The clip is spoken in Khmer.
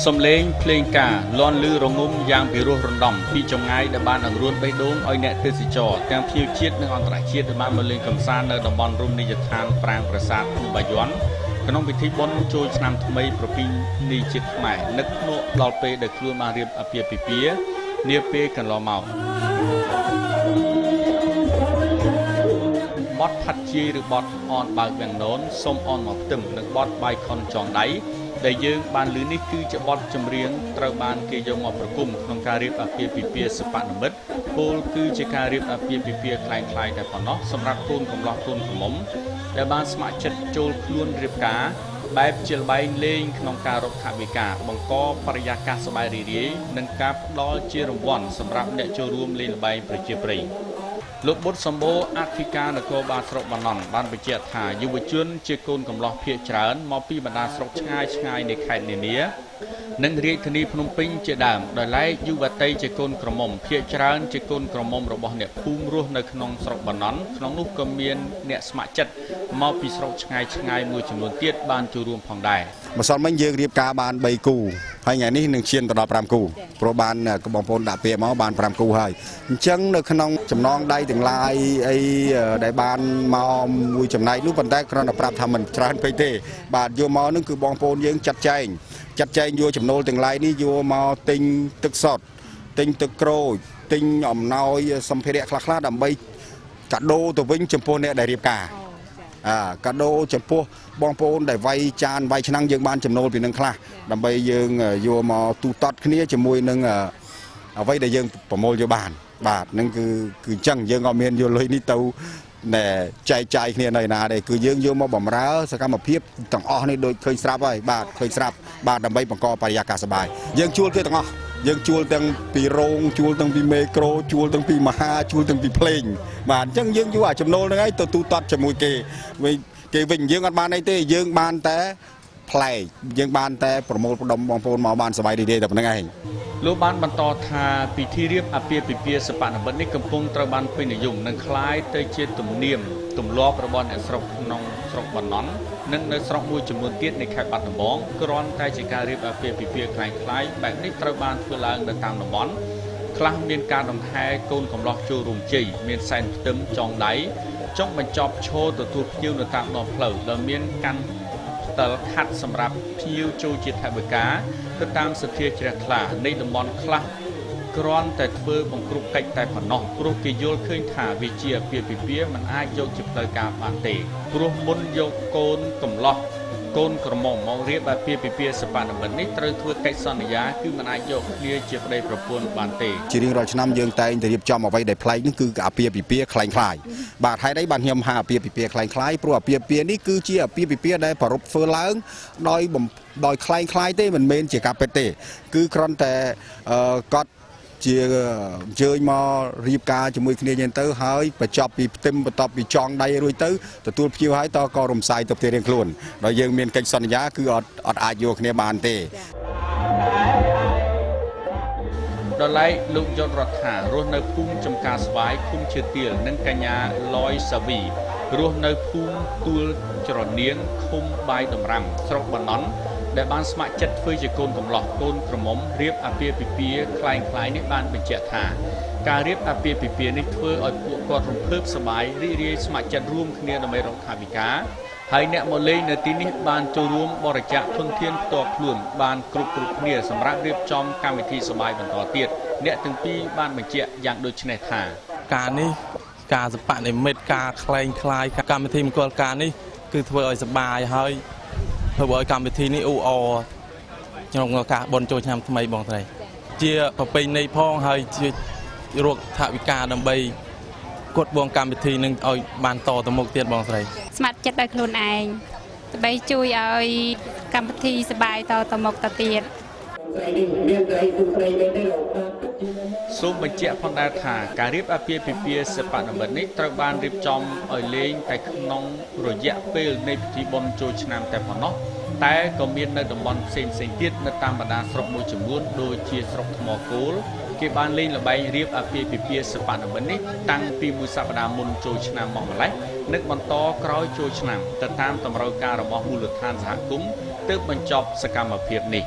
សំឡេងភ្លេងការលាន់ឮរងំយ៉ាងពិរោះរណ្ដំពីចម្ងាយដែលបានអង្រួនបេះដូងឲ្យអ្នកទេសចរទាំងភ្ញៀវជាតិនិងអន្តរជាតិដែលបានមកលេងកម្សាន្តនៅតំបន់រមណីយដ្ឋានប្រាង្គប្រាសាទភ្នំបាយ័នក្នុងពិធីបុណ្យចូលឆ្នាំថ្មីប្រពៃណីជាតិខ្មែរនឹកភ្នក់ដល់ពេលដែលខ្លួនបានរៀបអាពាហ៍ពិពាហ៍នាពេលកន្លងមកបទផាត់ជាយឬបទអនបើកវាំងននសូមអនមកផ្ទឹមនិងបទបាយខុនចងដៃដែលយើងបានឮនេះគឺជាបទចម្រៀងត្រូវបានគេយកមកប្រគំក្នុងការរៀបអាពាហ៍ពិពាហ៍សិប្បនិម្មិតពោលគឺជាការរៀបអាពាហ៍ពិពាហ៍ក្លែងក្លាយតែប៉ុណ្ណោះសម្រាប់កូនកំលោះកូនក្រមុំដែលបានស្ម័គ្រចិត្តចូលខ្លួនរៀបការបែបជាល្បែងលេងក្នុងការរកថវិកាបង្កបរិយាកាសសប្បាយរីករាយនិងការផ្ដល់ជារង្វាន់សម្រាប់អ្នកចូលរួមលេងល្បែងប្រជាប្រិយលោកបុត្រសម្បូរអធិការនគរបាលស្រុកបាណន់បានបញ្ជាក់ថាយុវជនជាកូនកំលោះភាគច្រើនមកពីបណ្ដាស្រុកឆ្ងាយឆ្ងាយនៃខេត្តនានានិងរាជធានីភ្នំពេញជាដើមដោយឡែកយុវតីជាកូនក្រមុំភាគច្រើនជាកូនក្រមុំរបស់អ្នកភូមិរស់នៅក្នុងស្រុកបាណន់ក្នុងនោះក៏មានអ្នកស្ម័គ្រចិត្តមកពីស្រុកឆ្ងាយឆ្ងាយមួយចំនួនទៀតបានចូលរួមផងដែរម្សិលមិញយើងរៀបការបាន3គូហើយថ្ងៃនេះនឹងឈានទៅដល់5គូព្រោះបានបងប្អូនដាក់ពាក្យមកបាន5គូហើយអញ្ចឹងនៅក្នុងចំណងដៃទាំងឡាយអីដែលបានមកមួយចំណែកនោះប៉ុន្តែគ្រាន់តែប្រាប់ថាមិនច្រើនពេកទេបាទយកមកនឹងគឺបងប្អូនយើងចាត់ចែងយកចំណូលទាំងឡាយនេះយកមកទិញទឹកសុទ្ធទិញទឹកក្រូចទិញអំណោយសម្ភារៈខ្លះៗដើម្បីកាដូទៅវិញចំពោះអ្នកដែលរៀបការកាដូចំពោះបងប្អូនដែលវាយចានវាយឆ្នាំងយើងបានចំណូលពីនឹងខ្លះដើម្បីយើងយកមកទូទាត់គ្នាជាមួយនឹងអ្វីដែលយើងប្រមូលយកបានបាទនឹងគឺអញ្ចឹងយើងក៏មានយកលុយនេះទៅចែកចាយគ្នានៅណាដែរគឺយើងយកមកបំរើសកម្មភាពទាំងអស់នេះដូចឃើញស្រាប់ហើយបាទឃើញស្រាប់បាទដើម្បីបង្កបរិយាកាសសប្បាយយើងជួលគេទាំងអស់យើងជួលទាំងពីរោងជួលទាំងពីមេក្រូជួលទាំងពីមហាជួលទាំងពីភ្លេងបាទអញ្ចឹងយើងយកអាចំណូលហ្នឹងឯងទៅទូទាត់ជាមួយគេវិញយើងអត់បានអីទេយើងបានតែប្លែកយើងបានតែប្រមូលផ្ដុំបងប្អូនមកបានសប្បាយរីករាយតែប៉ុណ្្នឹងឯងលោកបានបន្តថាពិធីរៀបអាពាហ៍ពិពាហ៍សិប្បនិម្មិតនេះកំពុងត្រូវបានពេញនិយមនិងក្លាយទៅជាទំនៀមទម្លាប់របស់អ្នកស្រុកក្នុងស្រុកបាណន់និងនៅស្រុកមួយចំនួនទៀតនៃខេត្តបាត់ដំបងគ្រាន់តែជាការរៀបអាពាហ៍ពិពាហ៍ក្លែងៗបែបនេះត្រូវបានធ្វើឡើងនៅតាមតំបន់ខ្លះមានការដង្ហែកូនកំលោះចូលរួមជ័យមានសែនផ្ទឹមចងដៃចុងបញ្ចប់ឈរទទួលភ្ញៀវនៅតាមដងផ្លូវដែលមានកាន់ផ្តិលខាត់សម្រាប់ភ្ញៀវចូលជាថវិកាទៅតាមសទ្ធាជ្រះថ្លានៃតំបន់ខ្លះគ្រាន់តែធ្វើបង្គ្រប់កិច្ចតែប៉ុណ្ណោះព្រោះគេយល់ឃើញថាវាជាអាពាហ៍ពិពាហ៍មិនអាចយកជាផ្លូវការបានទេព្រោះមុនយកកូនកំលោះកូនក្រមុំមករៀបអាពាហ៍ពិពាហ៍សិប្បនិម្មិតនេះត្រូវធ្វើកិច្ចសន្យាគឺមិនអាចយកគ្នាជាប្តីប្រពន្ធបានទេជារៀងរាល់ឆ្នាំយើងតែងតែរៀបចំអ្វីដែលប្លែកនេះគឺអាពាហ៍ពិពាហ៍ក្លែងក្លាយបាទហេតុអីបានខ្ញុំហៅអាពាហ៍ពិពាហ៍ក្លែងក្លាយព្រោះអាពាហ៍ពិពាហ៍នេះគឺជាអាពាហ៍ពិពាហ៍ដែលប្រារព្ធធ្វើឡើងដោយក្លែងក្លាយទេមិនមែនជាការពិតទេគឺគ្រាន់តែគាត់ជាអញ្ជើញមករៀបការជាមួយគ្នាយ៉ាងទៅហើយបញ្ចប់ពីផ្ទឹមបន្ទាប់ពីចងដៃរួចទៅទទួលភ្ញៀវហើយតក៏រំសាយទៅផ្ទះរៀងខ្លួនដោយយើងមានកិច្ចសន្យាគឺអត់អាចយកគ្នាបានទេដល់ឡែកលោកយศរដ្ឋារស់នៅភូមិចំការស្វាយឃុំជាទៀលនិងកញ្ញាលយសាវីរស់នៅភូមិទួលច្រនៀងឃុំបាយដំរាំស្រុកបាណន់ដែលបានស្ម័គ្រចិត្តធ្វើជាកូនកំលោះកូនក្រមុំរៀបអាពាហ៍ពិពាហ៍ក្លែងក្លាយនេះបានបញ្ជាក់ថាការរៀបអាពាហ៍ពិពាហ៍នេះធ្វើឲ្យពួកគាត់រំភើបសប្បាយរីករាយស្ម័គ្រចិត្តរួមគ្នាដើម្បីរកថវិកាហើយអ្នកមកលេងនៅទីនេះបានចូលរួមបរិច្ចាគធនធានផ្ទាល់ខ្លួនបានគ្រប់គ្នាសម្រាប់រៀបចំកម្មវិធីសប្បាយបន្តទៀតអ្នកទាំងពីរបានបញ្ជាក់យ៉ាងដូចនេះថាការនេះការសិប្បនិម្មិតការក្លែងក្លាយកម្មវិធីមង្គលការនេះគឺធ្វើឲ្យសប្បាយហើយធ្វើឲ្យកម្មវិធីនេះអ៊ូអរក្នុងឱកាសបុណ្យចូលឆ្នាំថ្មីបងស្រីជាប្រពៃណីផងហើយជារកថវិកាដើម្បីគាត់បងកម្មវិធីនឹងឲ្យបានតទៅមុខទៀតបងស្រីស្ម័គ្រចិត្តដោយខ្លួនឯងដើម្បីជួយឲ្យកម្មវិធីសប្បាយតទៅមុខទៅទៀតសូមបញ្ជាក់ផងដែរថាការរៀបអាពាហ៍ពិពាហ៍សិប្បនិម្មិតនេះត្រូវបានរៀបចំឲ្យលេងតែក្នុងរយៈពេលនៃពិធីបុណ្យចូលឆ្នាំតែប៉ុណ្ណោះតែក៏មាននៅតំបន់ផ្សេងៗទៀតនៅតាមបណ្ដាស្រុកមួយចំនួនដូចជាស្រុកថ្មគោលគេបានលេងល្បែងរៀបអាពាហ៍ពិពាហ៍សិប្បនិម្មិតនេះតាំងពីមួយសប្តាហ៍មុនចូលឆ្នាំមកម្ល៉េះនិងបន្តក្រោយចូលឆ្នាំទៅតាមតម្រូវការរបស់មូលដ្ឋានសហគមន៍ទើបបញ្ចប់សកម្មភាពនេះ